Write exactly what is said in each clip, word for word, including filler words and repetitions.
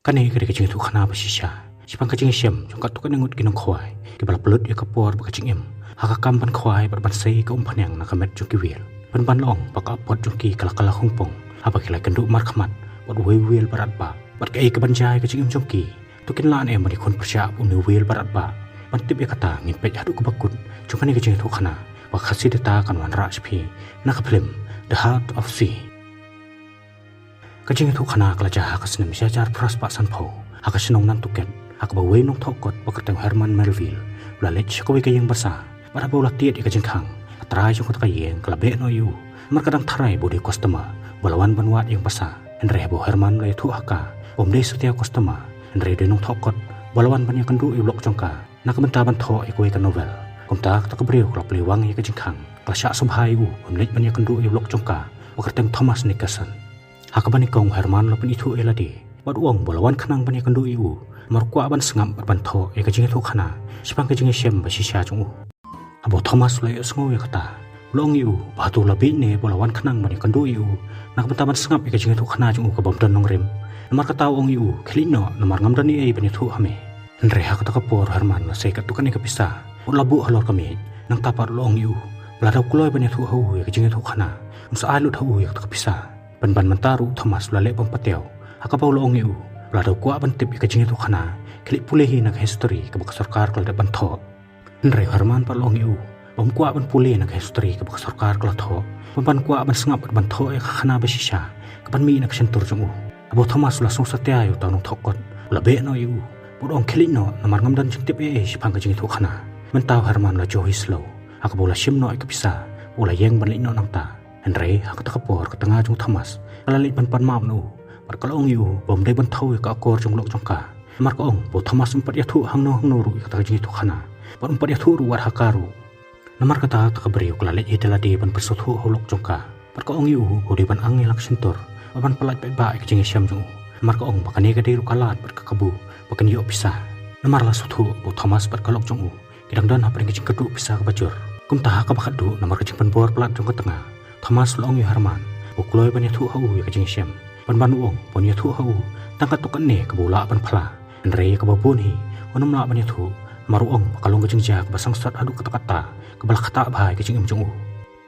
Kane ka dei ka jingïathuhkhana ba shisha shaphang ka jingshem jong katto katne ngut ki nongkhwai kiba la pynlut ïa ka por bad ka jingim ha ka kam ban khwai bad ban sei ka umphniang na ka met jong ki whale. Pynban la ong ba ka apot jong ki ka la kylla khongpong haba ki la ïakynduh markhmat bad uwei u whale baratbah. Bad kaei kaban jia ïa ka jingim jong ki? To kin lah ne em ban ïakhun pyrshah bad une u whale baratbah? Ban tip ïa kata ngin peit haduh kaba kut jong kane ka jingïathuhkhana ba ka Khasi Data kan wanrah sha phi na ka phlim The Heart of Sea. Ka jingïathuhkhana ka la jia ha ka snem shi hajar phra spah sanphew ha ka shnong Nantucket, ha kaba uwei u nongthoh kot ba kyrteng Herman Melville u la leit sha kawei ka ïing basa. Bad haba u la tied ïa ka jingkhang, ka trai jong kata ka ïing ka la beh noh ïa u. Namar ka dang tharai ba u dei u customer ba la wan ban wad ïing basa. Hynrei haba u Herman u la ïathuh ha ka ba um dei satia u customer, hynrei u dei u nongthoh kot ba la wan ban ïakynduh ïa u lok jong ka na ka bynta ban thoh ïa kawei ka novel. Kumta kata ka briew ka la plie wang ïa ka jingkhang, ka la shah sngewbha ïa u ban leit ban ïakynduh ïa u lok jong ka ba kyrteng Thomas Nickerson. Ha kaba nyngkong u Herman u la pynithuh ïa lade bad u ong ba u la wan khnang ban ïakynduh ïa u, namar u kwah ban sngap bad ban thoh ïa ka jingïathuhkhana shaphang ka jingshem ba shisha jong u. Haba u Thomas u la ïohsngew ïa kata, u la ong ïa u ba hato u la bieit ne ba u la wan khnang ban ïakynduh ïa u na ka bynta ban sngap ïa ka jingïathuhkhana jong u kaba ym don nongrim. Namar kata u ong ïa u, khie leit noh, namar ngam don ei ei ban ïathuh ha me. Hynrei ha kata ka por u Herman u la sei katto katne ka pisa bad u la buh halor ka miej. Nangta pat u la ong ïa u ba lada u kloi ban ïathuh ha u ïa ka jingïathuhkhana, un sa ai lut ha u ïa kata ka pisa. Pynban mynta ruh u Thomas u la leh bym patiaw, ha kaba u la ong ïa u ba lada u kwah ban tip ïa ka jingïathuhkhana, khie leit pule hi na ka history kaba ka sorkar ka la dep ban thoh. Hynrei u Herman pat u la ong ïa u ba um kwah ban pule na ka history kaba ka sorkar ka la thoh, pynban u kwah ban sngap bad ban thoh ïa ka khana ba shisha kaban mih na ka shyntur jong u. Haba u Thomas u la sngew satia ïa uta u nongthoh kot, u la beh noh ïa u bad u ong, khie leit noh, namar ngam don jingtip ei ei shaphang ka jingïathuhkhana. Mynta u Herman u la johi slem, ha kaba u la shim noh ïa ka pisa bad u la ïeng ban leit noh nangta. Hynrei ha kata ka por ka tnga jong u Thomas ka la leit ban pan map na u bad ka la ong ïa u ba um dei ban thew ïa ka akor jong u lok jong ka. Namar ka ong ba u Thomas um pat ïathuh hangno hangno ruh ïa kata ka jingïathuhkhana bad um pat ïathuh ruh wat ha ka ruh. Namar kata, kata ka briew ka la leit hi da lade ban pynsngewthuh ha u lok jong ka bad ka ong ïa u ba u dei ban ang ïa la ka shyntur bad ban pyllait paidbah ïa ka jingïashem jong u. Namar ka ong ba kane ka dei ruh ka lad bad ka kabu ba kan ïoh pisa. Namar la sngewthuh ba u Thomas bad ka lok jong u ki dang don hapdeng ka jingkyrduh pisa kaba jur. Kumta ha kaba khatduh, namar ka jingpynbor palat jong ka tnga, u Thomas u la ong ïa u Herman ba u kloi ban ïathuh ha u ïa ka jingshem. Pynban u ong ba un ïathuh ha u tang katto katne kaba u lah ban phla. Hynrei ïa kaba bun hi un ym lah ban ïathuh, namar u ong ba ka long ka jingjia kaba sangsot haduh katta katta, kaba la ktah bha ïa ka jingim jong u.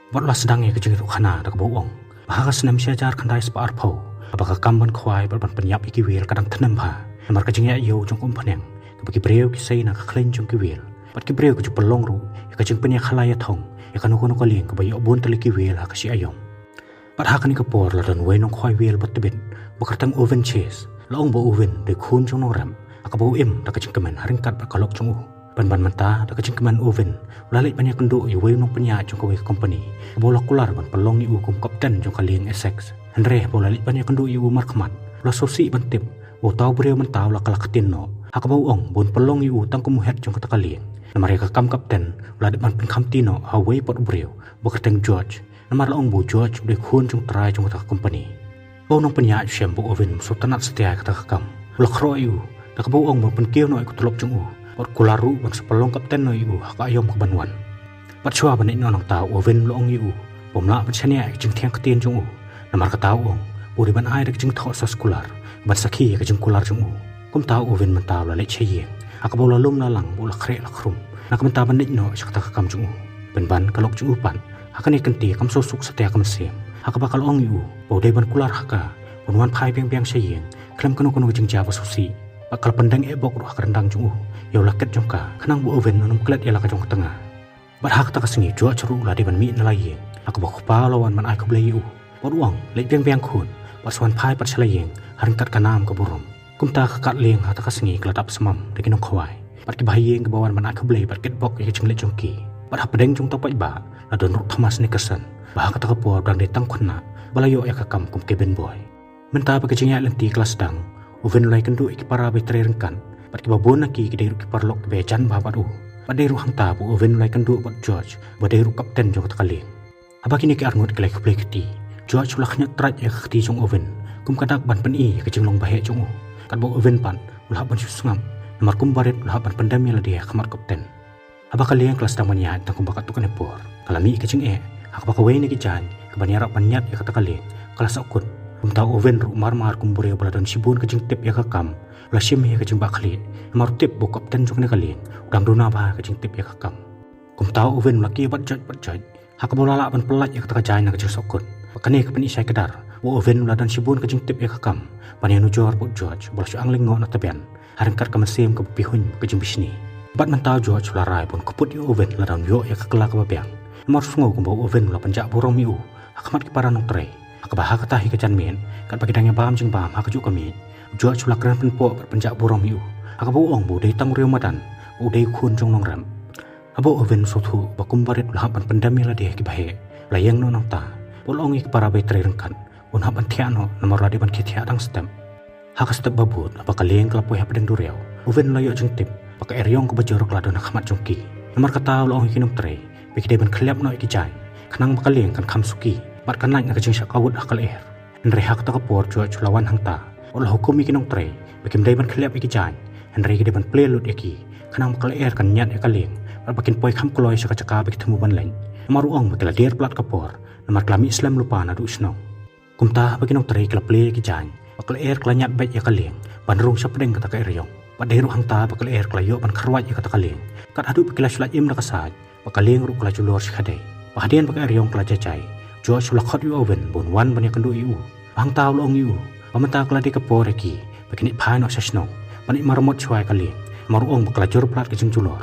Bad u la sdang ïa ka jingïathuhkhana da kaba u ong ba ha ka snem shi hajar khyndai spah arphew, haba ka kam ban khwai bad ban pynïap ïa ki whale ka dang tnem bha namar ka jingïaid ïew jong ka umphniang kaba ki briew ki sei na ka khleiñ jong ki whale, bad ki briew ki ju pynlong ruh ïa ka jingpynïakhala ïathong ïa kano kano ka lieng kaba ïoh bun tylli ki whale ha ka shi aïom. Bad ha kane ka por la don uwei u nongkhwai whale ba tbit ba kyrteng Owen Chase. La ong ba u Owen u dei khun jong u nongrep, ha kaba u im da ka jingkmen ha ryngkat bad ka lok jong u. Pynban mynta, da ka jingkmen u Owen u la leit ban ïakynduh ïa uwei u nongpynïaid jong kawei ka company, kaba u la kular ban pynlong ïa u kum kapten jong ka lieng Essex. Hynrei haba u la leit ban ïakynduh ïa u markhmat, u la sngewsih ban tip ba uta u briew mynta u la kylla ktien noh, ha kaba u ong ba un pynlong ïa u tang kum u head jong kata ka lieng. Namar ïa ka kam kapten u la dep ban pynkhamti noh ha uwei pat u briew ba kyrteng George. Namar la ong ba u George u dei khun jong u trai jong kata ka company. Ba u nongpynïaid u shem ba u Owen um sngewtynnat satia ïa kata ka kam, u la khroh ïa u da kaba u ong ba un pynkiew noh ïa ka tulop jong u bad u kular ruh ban sa pynlong kapten noh ïa u ha ka aïom kaban wan. Bad shuwa ban leit noh nangta, u Owen u la ong ïa u ba um lah ban shaniah ïa ka jingthiang ktien jong u. Namar kata u ong ba u dei ban ai da ka jingthoh sa sekular ban sakhi ïa ka jingkular jong u. Kumta u Owen mynta u la leit sha ïing, ha kaba u la lum la lang bad u la khreh la khrum na ka bynta ban leit noh sha kata ka kam jong u. Pynban ka lok jong u pat ha kane ka kynti kam sngewsuk satia ka mynsiem, ha kaba ka la ong ïa u ba u dei ban kular ha ka ban wan phai biang biang sha ïing khlem kano kano ka jingjia ba sngewsih. Bad ka la pyndeng eh bok ruh ha ka ryndang jong u ïa u lakit jong ka, khnang ba u Owen un ym klet ïa la ka jong ka tnga. Bad ha kata ka sngi u George ruh u la dei ban mih na la ïing, ha kaba u kpa u la wan ban ai khublei ïa u bad u ong, leit biang biang khun, bad sa wan phai pat sha la ïing ha ryngkat ka nam ka burom. Kumta ka kad lieng ha kata ka sngi ka la dap smam da ki nongkhwai bad kiba ha ïing kiba wan ban ai khublei bad kit bok ïa ka jingleit jong ki. Bad hapdeng jong uta u paidbah la don ruh u Thomas Nickerson, ba ha kata ka por u dang dei tang u khynnah ba la ïoh ïa ka kam kum cabin boy. Mynta ba ka jingïaid lynti ka la sdang, u Owen u la ïakynduh ïa ki para ba trei ryngkat, bad kiba bun na ki ki dei ruh ki paralok kiba ïajan bha bad u. Bad dei ruh hangta ba u Owen u la ïakynduh bad u George, ba dei ruh u kapten jong kata ka lieng. Haba kine ki arngut ki la ïakhublei kti, u George u la khñiot trait ïa ka kti jong u Owen kum ka dak ban pyni ïa ka jinglong baheh jong u. Katba u Owen pat u la hap ban shu sngap, namar kumba rit u la hap ban pyndem ïa lade ha khmat u kapten. Haba ka lieng ka la sdang ban ïaid tang kumba katto katne por, ka la mih ka jingeh, ha kaba kawei na ki jaiñ kaban ïarap ban ñiad ïa kata ka lieng ka la sahkut. Kumta u Owen ruh mar mar kum u briew ba la don shibun ka jingtip ïa ka kam, u la shim ïa ka jingbakla. Namar u tip ba u kapten jong kane ka lieng u dang duna bha ka jingtip ïa ka kam. Kumta u Owen u la kiew bad George bad George, ha kaba u la lah ban pyllait ïa kata ka jaiñ na ka jingsngewkut. Bad kane ka pyni shai kdar ba u Owen u la don shibun ka jingtip ïa ka kam, ban ïanujor bad u George ba la shu ang lyngngoh na tbian, ha ryngkat ka mynsiem kaba pihuiñ bad ka jingbishni. Bad mynta u George u la rai ban kyput ïa u Owen lada un ïoh ïa ka kylla kaba biang. Namar u sngew kumba u Owen u la pynjah burom ïa u ha khmat ki para nongtrei. Ha kaba ha kata hi ka janmiet, katba ki dang ïa bam jingbam ha kajuh ka miej, u George u la kren pynpoh bad pynjah burom ïa u, ha kaba u ong ba u dei tang u riewmadan, ba u dei u khun jong u nongrep. Haba u Owen u sngewthuh ba kumba rit u la hap ban pyndem ïa lade ha ki baheh, u la ïeng noh nangta bad u la ong ïa ki para bai trei ryngkat ba un hap ban thiah noh, namar u la dei ban khie thiah dang step. Ha ka step ba bud, haba ka lieng ka la poi hapdeng duriaw, u Owen u la ïoh jingtip ba ka eriong kaba jur ka la don ha khmat jong ki. Namar kata u la ong ïa ki nongtrei ba ki dei ban khyllap noh ïa ki jaiñ, khnang ba ka lieng kan kham suki bad kan lait na ka jingshah kawut ha ka lyer. Hynrei ha kata ka por u George u la wan hangta bad u la hukum ïa ki nongtrei ba kim dei ban khyllap ïa ki jaiñ, hynrei ki dei ban plie lut ïa ki, khnang ba ka lyer kan ñiad ïa ka lieng bad ba kin poi kham kloi sha ka jaka ba ki thmu ban leit. Namar u ong ba ki la dier palat ka por, namar ki la mih slem lypa naduh shnong. Kumta haba ki nongtrei ki la plie ïa ki jaiñ, ba ka lyer ka la ñiad beit ïa ka lieng ban rung shapdeng kata ka eriong. Bad dei ruh hangta ba ka lyer ka la ïoh ban kharwait ïa kata ka lieng, kat haduh ba ki la shu lait im da ka sait, ba ka lieng ruh ka la julor shakhadei. Ba hadien ba ka eriong ka la jai jai, u George u la khot ïa u Owen ba un wan ban ïakynduh ïa u. Ba hangta u la ong ïa u ba mynta ka la dei ka por ïa ki ba kin ïaid phai noh sha shnong ban ïaid maramot shuwa ïa ka lieng, namar u ong ba ka la jur palat ka jingjulor.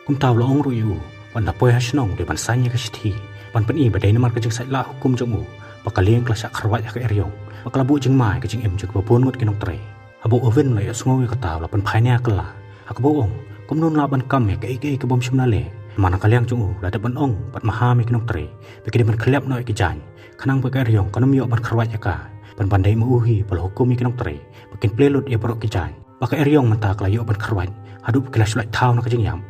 Kumta u la ong ruh ïa u ba ynda poi ha shnong u dei ban saiñ ïa ka shithi ban pyni ba dei namar ka jingsaitlah hukum jong u ba ka lieng ka la shah kharwait ha ka eriong, ba ka la buh jingma ïa ka jingim jong kiba bun ngut ki nongtrei. Haba u Owen u la ïohsngew ïa kata u la pynphai nia kylla, ha kaba u ong kumno un lah ban kam ïa kaei kaei ka bym shym la leh. Namar na ka liang jong u u la dep ban ong bad maham ïa ki nongtrei ba ki dei ban khyllap noh ïa ki jaiñ, khnang ba ka eriong kan ym ïoh ban kharwait ïa ka, pynban dei ma u hi ba la hukum ïa ki nongtrei ba kin plie lut ïa baroh ki jaiñ. Ba ka eriong mynta ka la ïoh ban kharwait haduh ba ki la shu lait thaw na ka jingïap.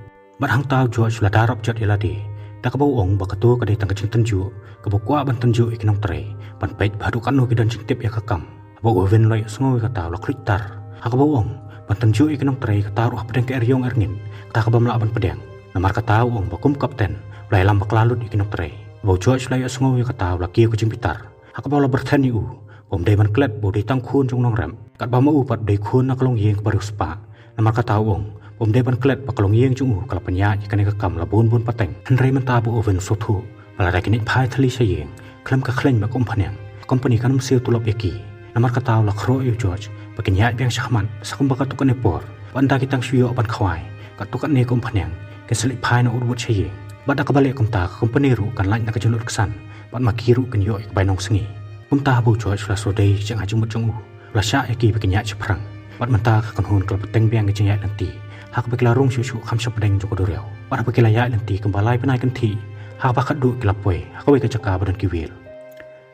Bad hangta u George u la da rop jot ïa lade da kaba u ong ba kato ka dei tang ka jingtynjuh kaba u kwah ban tynjuh ïa ki nongtrei, ban peit ba haduh katno ki don jingtip ïa ka kam. Haba u Owen u la ïohsngew ïa kata u la khluit tar, ha kaba u ong ban tynjuh ïa ki nongtrei kata ruh hapdeng ka eriong erngit, kata ka bym lah ban pdiang. Namar kata u ong ba kum kapten u la ïalam bakla lut ïa ki nongtrei. Haba u George u la ïohsngew ïa kata u la kiew ka jingbitar, ha kaba u la byrthen ïa u ba um dei ban klet ba u dei tang khun jong u nongrep, katba ma u pat u dei khun na ka longïing kaba riewspah. Namar kata u ong ba um dei ban klet ba ka longïing jong u ka la pynïaid ïa kane ka kam la bun bun pateng. Hynrei mynta ba u Owen u sngewthuh ba lada kin ïaid phai thylli sha ïing khlem ka khleiñ bad ka umphniang, ka kompani kan ym siew tulop ïa ki. Namar kata u la khroh ïa u George ba kin ïaid biang shakhmat sa kumba katto katne por, ba ynda ki tang shu ïoh ban khwai katto katne ka umphniang, kin sa leit phai noh wut wut sha ïing. Bad da kaba leh kumta ka kompani ruh kan lait na ka jinglut ksan, bad ma ki ruh kin ïoh ïa ka bainong sngi. Kumta haba u George u la shu dei ka jingai jingmut jong u, u la shah ïa ki ba kin ïaid shaphrang. Bad mynta ka kynhun ka la bteng biang ka jingïaid lynti, ha kaba ki la rung shuh shuh kham shapdeng jong ka duriaw. Bad haba ki la ïaid lynti kumba lai bnai kynthih, ha kaba khatduh ki la poi ha kawei ka jaka ba don ki whale.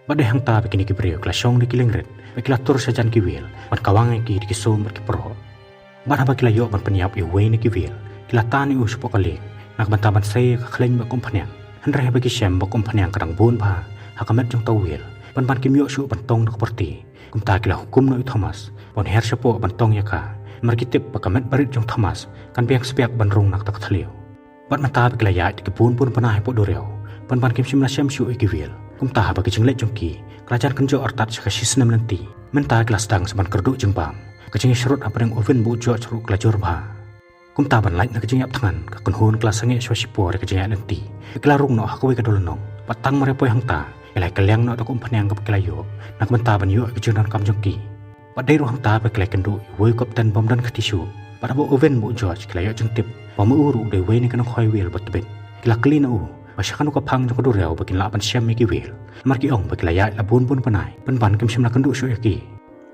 Bad dei hangta ba kine ki briew ki la shong da ki liengrit bad ki la tur sha jan ki whale ban kawang ïa ki da ki sum bad ki proh. Bad haba ki la ïoh ban pynïap ïa uwei na ki whale, ki la tan ïa u shapoh ka lieng na ka bynta ban sei ïa ka khleiñ bad ka umphniang. Hynrei haba ki shem ba ka umphniang ka dang bun bha ha ka met jong uta u whale, pynban kim ïoh shuh ban tong da ka pyrthei. Kumta ki la hukum noh ïa u Thomas ba un her shapoh ban tong ïa ka, namar ki tip ba ka met barit jong u Thomas kan biang spiak ban rung na kata ka thliew. Bad mynta ba ki la ïaid da ki bun bun bnai hapoh duriaw, pynban kim shym la shem shuh ïa ki whale. Kumta haba ka jingleit jong ki ka la jan kynjoh artat sha ka shisnem lynti, mynta ki la sdang sa ban kyrduh jingbam. Ka jingïasyrut hapdeng u Owen bad u George ruh ka la jur bha. Kumta ban lait na ka jingïap thngan, ka kynhun ka la sangeh shuwa shipor ïa ka jingïaid lynti. Ki la rung noh ha kawei ka dewlynnong, bad tang mar ïa poi hangta ki la ïakylliang noh da ka umphniang kaba ki la ïoh na ka bynta ban ïoh ïa ka jingdonkam jong ki. Bad dei ruh hangta ba ki la ïakynduh ïa uwei u kapten bym don kti shuh. Bad haba u Owen bad u George ki la ïoh jingtip ba ma u ruh u dei uwei na ki nongkhoi whale ba tbit, ki la kylli na u ba sha kano ka phang jong ka duriaw ba kin lah ban shem ïa ki whale, namar ki ong ba ki la ïaid la bun bun bnai pynban kim shym la kynduh shuh ïa ki.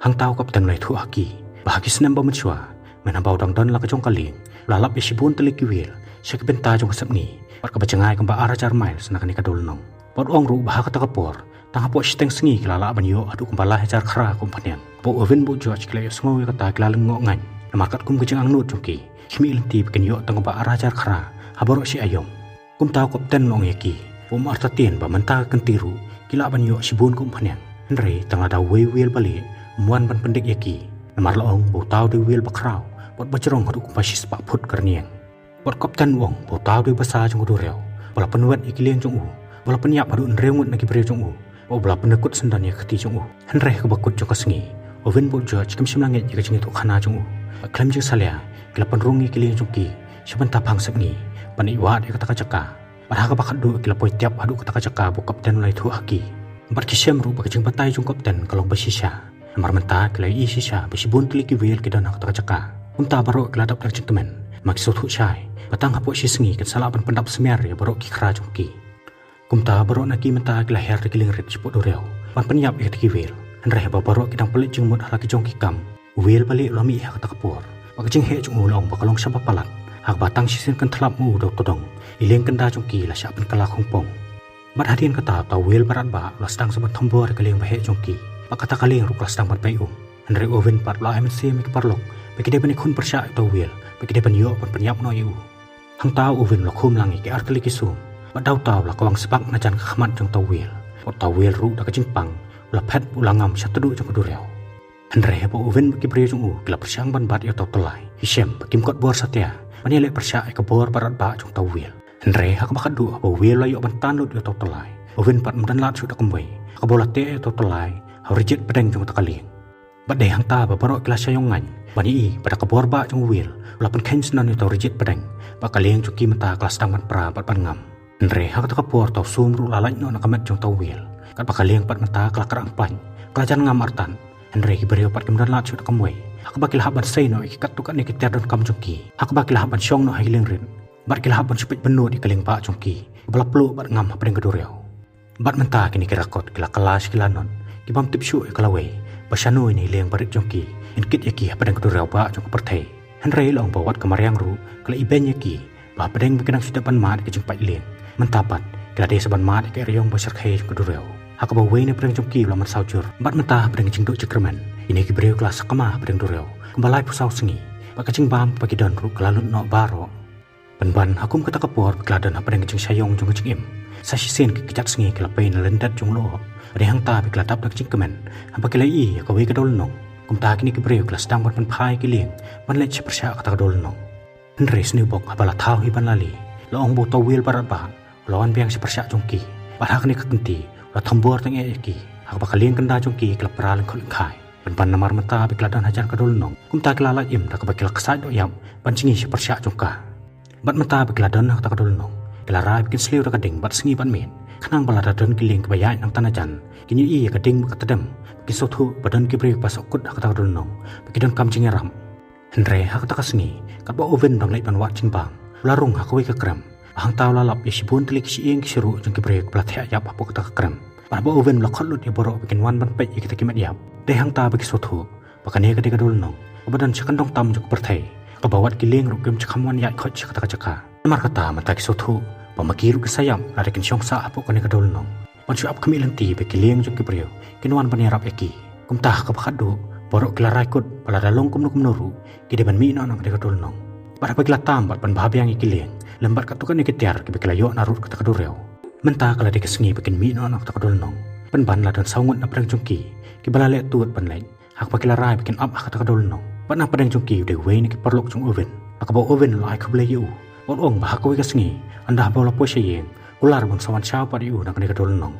Hangta u kapten u la ïathuh ha ki ba ha ki snem ba mynshuwa, mynhynnin ba u dang don la ka jong ka lieng, u la lap ïa shibun tylli ki whale sha ki bynta jong ka sepngi, bad kaba jngai kumba ar hajar miles na kane ka dewlynnong. Bad u ong ruh ba ha kata ka por tang hapoh shiteng sngi ki la lah ban ïoh haduh kumba lai hajar khra ka umphniang. Haba u Owen bad u George ki la ïohsngew ïa kata ki la lyngngoh ngaiñ, namar katkum ka jingangnud jong ki, ki khmih lynti ba kin ïoh tang kumba ar hajar khra ha baroh shi aïom. Kumta u kapten u la ong ïa ki ba um artatien ba mynta ka kynti ruh ki lah ban ïoh shibun ka umphniang, hynrei tang lada uwei u whale balieh um wan ban pyndik ïa ki, namar la ong ba uta u dei u whale bakhraw bad ba jrong haduh kumba shispah phut ka rynïeng. Bad u kapten u ong ba uta u dei u basa jong ka duriaw ba la pynwet ïa ki lieng jong u, ba la pynïap haduh hynriew ngut na ki briew jong u, ba u la pynda kut syndon ïa ka kti jong u. Hynrei ha kaba kut jong ka sngi, u Win bad u George kim shym la ngeit ïa ka jingïathuhkhana jong u. Bad khlem jingsalia, ki la pynrung ïa ki lieng jong ki sha bynta phang sepngi, ban ïoh wad ïa kata ka jaka. Bad ha kaba khatduh ki la poi tiap haduh kata ka jaka ba u kapten u la ïathuh ha ki. Bad ki shem ruh ba ka jingbatai jong u kapten ka long ba shisha. Namar mynta ki la ïohi shisha ba shibun tylli ki whale ki don ha kata ka jaka. Kumta baroh ki la dap da ka jingkmen, namar ki sngewthuh shai ba tang hapoh shi sngi kin sa lah ban pyndap smer ïa baroh ki khra jong ki. Kumta baroh na ki mynta ki la her da ki lieng rit shapoh duriaw ban pynïap ïa kita ki whale. Hynrei haba baroh ki dang pynleit jingmut ha la ki jong ki kam, u whale ba lieh u la mih ha kata ka por. Bad ka jingheh jong u la ong ba ka long shaba palat, ha kaba tang shisien kan thlap ma u da uta u dong, i lieng kynda jong ki la shah pynkylla khongpong. Bad hadien kata uta u whale barat bah u la sdang sa ban thombor ïa ka lieng ba heh jong ki. Bad kata ka lieng ruh ka la sdang ban pei um. Hynrei u Win pat u la ai mynsiem ïa ki paralok ba ki dei ban ïakhun pyrshah ïa uta u whale, ba ki dei ban ïoh ban pynïap noh ïa u. Hangta u Win u la khum lang ïa ki artylli ki sum. Bad da uta u la kwah sbak na jan ka khmat jong uta u whale. Bad uta u whale ruh da ka jingpang u la phet, u la ngam sha tdong jong ka duriaw. Hynrei haba u Win bad ki briew jong u ki la pyrshang ban bat ïa uta u tyllai, ki shem ba kim kot bor satia ban ïaleh pyrshah ïa ka bor barat bah jong uta u whale. Hynrei ha kaba khatduh haba u whale u la ïoh ban tan lut ïa uta u tyllai, u Win pat um don lad shuh da kumwei, ha kaba u la teh ïa uta u tyllai ha u rjit pdeng jong kata ka lieng. Bad dei hangta ba baroh ki la shah ïong ngaiñ ban ïohi ba da ka bor bah jong u whale u la pynkheiñ syndon ïa uta u rjit pdeng, bad ka lieng jong ki mynta ka la sdang ban pra bad ban ngam. Hynrei ha kata ka por uta u sum ruh u la lait noh na ka met jong uta u whale, katba ka lieng pat mynta ka la kyrang pait, ka la jan ngam artat. Hynrei ki briew pat kim don lad shuh da kumwei, ha kaba ki la hap ban sei noh ïa ki katto katne ki tiar donkam jong ki, ha kaba ki la hap ban shong noh ha ki lieng rit, bad ki la hap ban shu peit bynnud ïa ka lieng bah jong ki ba la pluh bad ngam hapdeng ka duriaw. Bad mynta kine ki rakot ki la kylla sha ki lanot, ki bym tip shuh ïa ka lawei ba shano ine i lieng barit jong ki in kit ïa ki hapdeng ka duriaw bah jong ka pyrthei. Hynrei la ong ba wat ka mariang ruh ka la ibeiñ ïa ki, ba hapdeng ba ki dang shu dep ban mad ïa ka jingpait lieng, mynta pat ki la dei sa ban mad ïa ka eriong ba shyrkhei jong ka duriaw. Ha kaba uwei na pdeng jong ki u la mynsaw jur, bad mynta hapdeng ka jingduh jingkyrmen, kine ki briew ki la sakma hapdeng duriaw kumba laiphew saw sngi. Bad ka jingbam kaba ki don ruh ka la lut noh baroh. Pynban ha kum kata ka por ba ki la don hapdeng ka jingshah ïong jong ka jingim, sa shisien ki kjat sngi ki la pei na lyndet jong u lyoh. Bad dei hangta ba ki la dap da ka jingkmen haba ki la ïohi ïa kawei ka dewlynnong. Kumta kine ki briew ki la sdang ban pynphai ïa ki lieng ban leit sha pyrshah kata ka dewlynnong. Hynrei sniewbok haba la thaw hi ban lali, la ong ba uta u whale barat bah u la wan biang sha pyrshah jong ki. Bad ha kane ka kynti u la thombor tang eh ïa ki, ha kaba ka lieng kynda jong ki ka la pra lyngkhot lyngkhai. Pynban namar mynta ba ki la don hajan ka dewlynnong, kumta ki la lait im da kaba ki la ksaid doh ïap ban jngi sha pyrshah jong ka. Bad mynta ba ki la don ha kata ka dewlynnong, ki la rai ba kin sliew da ka ding bad sngi bad miet, khnang ba lada don ki lieng kiba ïaid nangta na jan, kin ïohi ïa ka ding bad ka tdem, ba kin sngewthuh ba don ki briew kiba sah kut ha kata ka dewlynnong ba ki donkam jingïarap. Hynrei ha kata ka sngi, katba u Win u dang leit ban wad jingbam, u la rung ha kawei ka krem. Hangta u la lap ïa shibun tylli ki shyieng ki shyieng jong ki briew kiba la thiah ïap hapoh kata ka krem. Bad haba u Win u la khot lut ïa baroh ba kin wan ban peit ïa kita ki met ïap, dei hangta ba ki sngewthuh ba kane ka dei ka dewlynnong kaba don sha kyndong tam jong ka pyrthei, kaba wat ki lieng ruh kim shym kham wan ïaid khoit sha kata ka jaka. Namar kata mynta ki sngewthuh ba ma ki ruh kin sa ïap lada kin shong sah hapoh kane ka dewlynnong, ban shu ap khmih lynti ba ki lieng jong ki briew kin wan ban ïarap ïa ki. Kumta ha kaba khatduh baroh ki la rai kut ba lada long kumno kumno ruh ki dei ban mih noh na kane ka dewlynnong. Bad haba ki la tam bad pynbha biang ïa ki lieng lem bad katto katne ki tiar kiba ki la ïoh na rud kata ka duriaw, mynta ka la dei ka sngi ba kin mih noh na kata ka dewlynnong. Pynban la don saw ngut na pdeng jong ki kiba la leh tuh ban leit, ha kaba ki la rai ba kin ap ha kata ka dewlynnong. Bad na pdeng jong ki u dei uwei na ki paralok jong u Win, ha kaba u Win u la ai khublei ïa u, u ong ba ha kawei ka sngi, ynda haba u la poi sha ïing, kular ba un sa wan shaw pat ïa u na kane ka dewlynnong.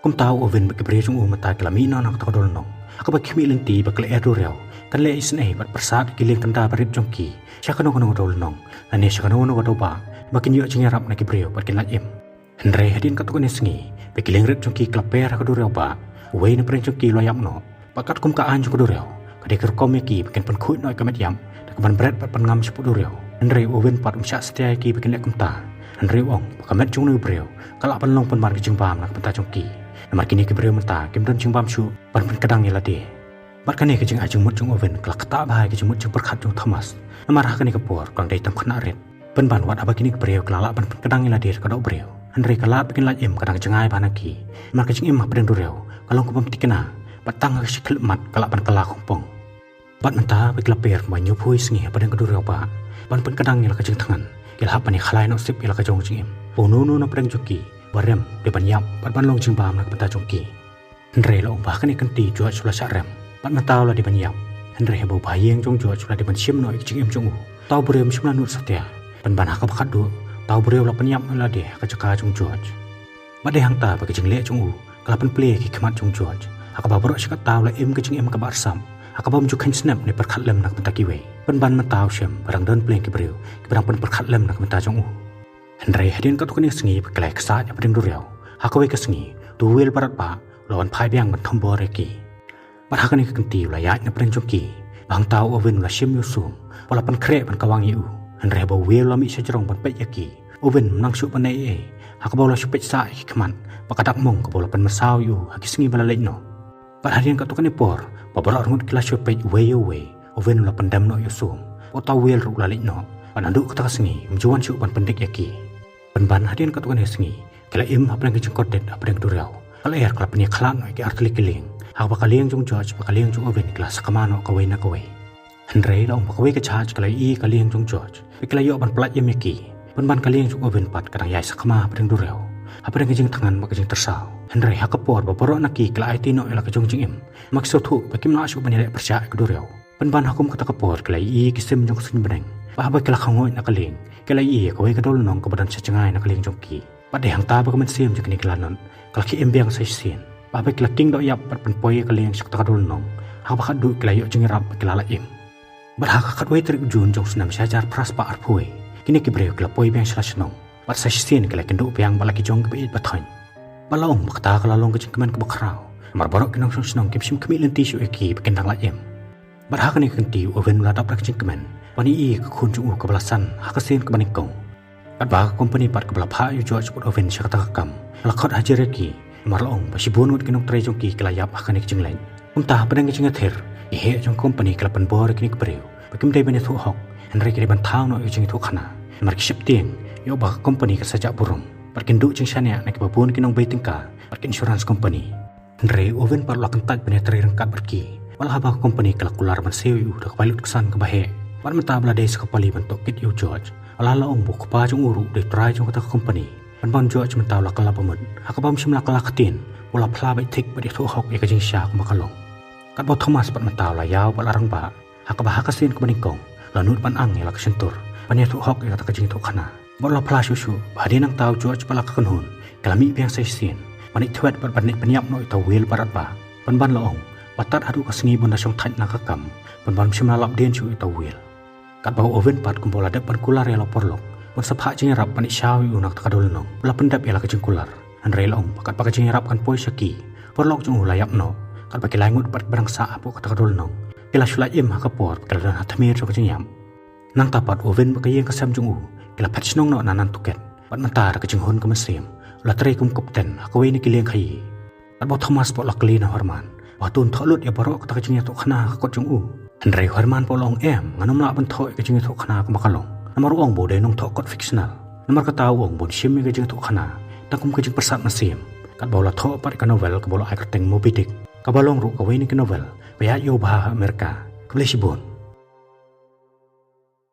Kumta u Win bad ki briew jong u mynta ki la mih noh na kata ka dewlynnong, ha kaba ki khmih lynti ba ka lyer duriaw kan leh isynei bad pyrsad ïa ki lieng kynda barit jong ki sha kano kano ka dewlynnong, lane sha kano kano ka dewbah, ba kin ïoh jingïarap na ki briew bad kin lait im. Hynrei hadien katto katne sngi, ba ki lieng rit jong ki ki la per ha ka duriaw bah, uwei na pdeng jong ki u la ïap noh. Bad katkum ka aiñ jong ka duriaw, ka dei ka rukom ïa ki ba kin pynkhuid noh ïa ka met ïap da kaban bret bad pynngam shapoh duriaw. Hynrei u Win pat um shah satia ïa ki ba kin leh kumta. Hynrei u ong ba ka met jong une u briew ka lah ban long pynban ka jingbam na ka bynta jong ki. Namar kine ki briew mynta kim don jingbam shuh ban pynkdang ïa lade. Bad kane ka jingai jingmut jong u Win ka la ktah bha ïa ka jingmut jingpyrkhat jong u Thomas. Namar ha kane ka por ka dang dei tang khynnah rit. Pynban wat haba kine ki briew ki la lah ban pynkdang ïa lade da ka doh briew, hynrei ka lad ba kin lait im ka dang jngai bha na ki. Namar ka jingim hapdeng duriaw ka long ka bym thikna, bad tang ha ka shi khyllipmat ka lah ban kylla khongpong. Bad mynta ba ki la per kumba hynñiewphew sngi hapdeng ka duriaw bah ban pynkdang ïa la ka jingthngan, ki la hap ban ïakhlai noh sip ïa la ka jong ka jingim. Ba uno uno na pdeng jong ki uba rem u dei ban ïap bad ban long jingbam na ka bynta jong ki. Hynrei la ong ba ha kane ka kynti u George u la shah rem, bad mynta u la dei ban ïap. Hynrei haba u bahaïing jong u George u la dei ban shim noh ïa ka jingim jong u, uta u briew um shym la nud satia. Pynban ha kaba khatduh uta u briew u la pynïap noh ïa lade ha ka jaka jong u George. Bad dei hangta ba ka jingleh jong u ka La pynplie ki khmat jong George, ha kaba baroh shi katta u la im ka jingim kaba arsap, ha kaba um ju kheiñ snep ne pyrkhat lem na ka bynta kiwei. Pynban mynta u shem ba dang don pyrshah ki briew kiba dang pynpyrkhat lem na ka bynta jong u. Hynrei hadien katto katne sngi ba ki la ïa ksaid hapdeng duriaw, ha kawei ka sngi uto u whale barat bah u la wan phai biang ban thombor ïa ki. Bad ha kane ka kynti u la ïaid na pdeng jong ki, ba hangta u Owen u la shim ïa u sum, ba u la pynkhreh ban kawang ïa u. Hynrei haba u whale u la mih sha jrong ban peit ïa ki, u Owen um nang shuh ban ïohi ei ei, ha kaba u la shu peit sah ïa ki khmat bad ka dak mong kaba u la pynmynsaw ïa u ha ki sngi ba la leit noh. Bad hadien katto katne por, ba baroh arngut ki la shu peit uwei ïa uwei, u Owen u la pyndem noh ïa u sum, bad uta u whale ruh u la leit noh. Bad naduh kata ka sngi um ju wan shuh ban pyndik ïa ki. Pynban hadien katto katne sngi, ki la im hapdeng ka jingkordit hapdeng duriaw. Ka lyer ka la pynïakhlad noh ïa ki artylli ki lieng, ha kaba ka lieng jong George bad ka lieng jong u Owen ki la sakma noh kawei na kawei. Hynrei la ong ba kawei ka jahaj ka la ïohi ïa ka lieng jong George, bad ka la ïoh ban pyllait im ïa ki. Pynban ka lieng jong u Owen pat ka dang ïai sakma hapdeng duriaw, hapdeng ka jingthngan bad ka jingtyrsaw. Hynrei ha ka por ba baroh na ki ki la aiti noh ïa la ka jong jingim, namar ki sngewthuh ba kim lah shuh ban ïaleh pyrshah ïa ka duriaw. Pynban ha kum kata ka por ki la ïohi ïa ki sim jong ka suiñbneng, bad haba ki la kyngoh na ka lieng, ki la ïohi ïa kawei ka dollnong kaba don sha jngai na ka lieng jong ki. Bad dei hangta ba ka mynsiem jong kine ki lanot ka la khie im biang sa shisien. Bad haba ki la king doh ïap bad pynpoi ïa ka lieng sha kata ka dollnong, ha kaba khatduh ki la ïoh jingïarap bad ki la lah im. Bad ha ka khatwei tarik Jun jong u snem shihajar phra spah arphew wei, kine ki briew ki la poi biang sha la shnong, bad sa shisien ki la ïakynduh biang bad la ki jong kiba ïeit ba thoiñ. Bad la ong ba kata ka la long ka jingkmen kaba khraw, namar baroh ki nongshong shnong kim shym khmih lynti shuh ïa ki ba kin dang lah im. Bad ha kane ka kynti u Owen u la dap da ka jingkmen ban ïohi ïa ka khun jong u kaba la san ha ka sien kaba nyngkong. Katba ka kompani pat kaba la phah ïa u George bad u Owen sha kata ka kam ka la khot hajir ïa ki, namar la ong ba shibun ngut ki nongtrei jong ki ki la ïap ha kane ka jingleit. Kumta hapdeng ka jingïathir, ki heh jong ka kompani ki la pynbor ïa kine ki briew ba kim dei ban ïathuh hok, hynrei ki dei ban thaw noh ïa ka jingïathuhkhana, namar ki sheptieng ïoh ba ka kompani ka sa jah burom, bad kin duh jingshaniah na kiba bun ki nongbei tyngka bad ki insurance company. Hynrei u Owen pat u la kyntait ban ïatrei ryngkat bad ki, wat la haba ka kompani ka la kular ban siew ïa u da ka pilot ksan kaba heh. Bad mynta ba la dei sa ka pali ban tohkit ïa u George, wat la la ong ba u kpa jong u ruh u dei u trai jong kata ka kompani. Pynban u George mynta u la kylla bamut, ha kaba um shym la kylla ktien ba u la phla beit thik bad ïathuh hok ïa ka jingshisha kumba ka long. Katba u Thomas pat mynta u la ïaw bad la rangbah, ha kaba ha ka sien kaba nyngkong u la nud ban ang ïa la ka shyntur ban ïathuh hok ïa kata ka jingïathuhkhana. Bad u la phla shuh shuh ba hadien nangta u George bad la ka kynhun ki la mih biang sa shisien ban ïaid thwet bad ban ïaid pynïap noh ïa uta u whale barat bah. Pynban la ong ba tad haduh ka sngi ba un da shong thait na ka kam, pynban um shym la lap dien shuh ïa uta u whale. Katba u Owen pat kumba u la dep ban kular ïa la u paralok ba un sa phah jingïarap ban ïashaw ïa u na kata ka dollnong, u la pyndep ïa la ka jingkular. Hynrei la ong ba katba ka jingïarap kan poi sha ki, u paralok jong u u la ïap noh. Katba ki lai ngut pat kiba dang sah hapoh kata ka dollnong ki la shu lait im ha ka por ba ki la don ha tmier jong ka jingïap. Nangta pat u Owen bad ka ïing ka sem jong u ki la phet shnong noh na Nantucket, bad mynta da ka jinghun ka mynsiem u la trei kum kapten ha kawei na ki lieng khaii. Katba u Thomas pat u la kylli na u Herman ba hato un thoh lut ïa baroh kata ka jingïathuhkhana ha ka kot jong u. Hynrei u Herman pat u la ong em, ngan ym lah ban thoh ïa ka jingïathuhkhana kumba ka long, namar u ong ba u dei u nongthoh kot fictional. Namar kata u ong ba un shim ïa ka jingïathuhkhana tang kum ka jingpyrsad mynsiem, katba u la thoh pat ïa ka novel kaba u la ai kyrteng Moby Dick, kaba long ruh kawei na ki novel ba ïaid ïew bha ha Amerika. Khublei shibun.